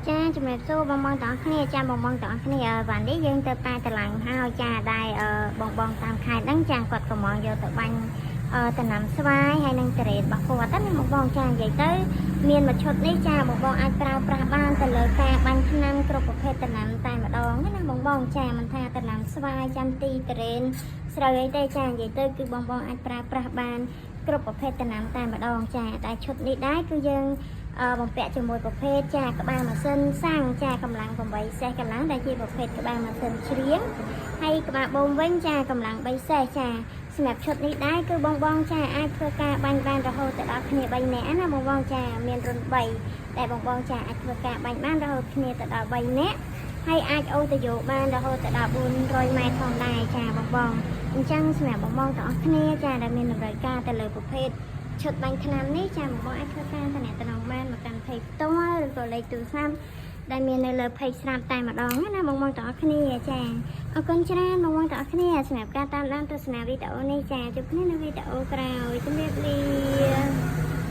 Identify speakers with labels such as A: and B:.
A: ចាជំរាបសួរបងបងទាំងអស់គ្នា។ចាបងបងទាំងអស់គ្នាវ៉ាន់នេះយើងទៅតែតម្លៃហើយចាដែលបងបងតាមខេត្តហ្នឹងចាគាត់កំងយកទៅបាញ់តំណាំស្វាយហើយនឹងតរេនរបស់គាត់ណាបងបងចានិយាយទៅមានមួយឈុតនេះចាបងបងអាចប្រើប្រាស់បានទៅលើការបាញ់ថ្នាំគ្រប់ប្រភេទតំណាំតែម្ដងណាបងបងចាមិនថាតំណាំស្វាយចាំទីតរេនស្រូវអីទេចានិយាយទៅគឺបងបងអាចប្រើប្រាស់បានគ្រប់ប្រភេទតំណាំតែម្ដងចាតែឈុតនេះដែរគឺយើង បំពាក់ជាមួយប្រភេទចាក្បាលម៉ាស៊ីនសាំងចាកម្លាំង8សេះកម្លាំងដែលជាប្រភេទក្បាលម៉ាស៊ីនច្រៀងហើយក្បាលបូមវិញចាកម្លាំង3សេះចាសម្រាប់ឈុតនេះដែរគឺបងបងចាអាចធ្វើការបាញ់បានរហូតទៅដល់គ្នា3នាក់ណាបងបងចាមានរុន3ដែលបងបងចាអាចធ្វើការបាញ់បានរហូតគ្នាទៅដល់3នាក់ហើយអាចអូតយោបានរហូតទៅដល់400ម៉ែត្រផងដែរចាបងបងអញ្ចឹងសម្រាប់បងបងទាំងអស់គ្នាចាដែលមានតម្រូវការទៅលើប្រភេទ ឈុតបាញ់ថ្នាំនេះចាបងបងអាចធ្វើការតំណតំណងបានមកកាន់ page ផ្ទាល់ឬក៏លេខទូរស័ព្ទដែលមាននៅលើ page ស្រាប់តែម្ដងណាបងបងទាំងអស់គ្នាចាអរគុណច្រើនបងបងទាំងអស់គ្នាសម្រាប់ការតាមដានទស្សនាវីដេអូនេះចាជួបគ្នានៅវីដេអូក្រោយជម្រាបលា។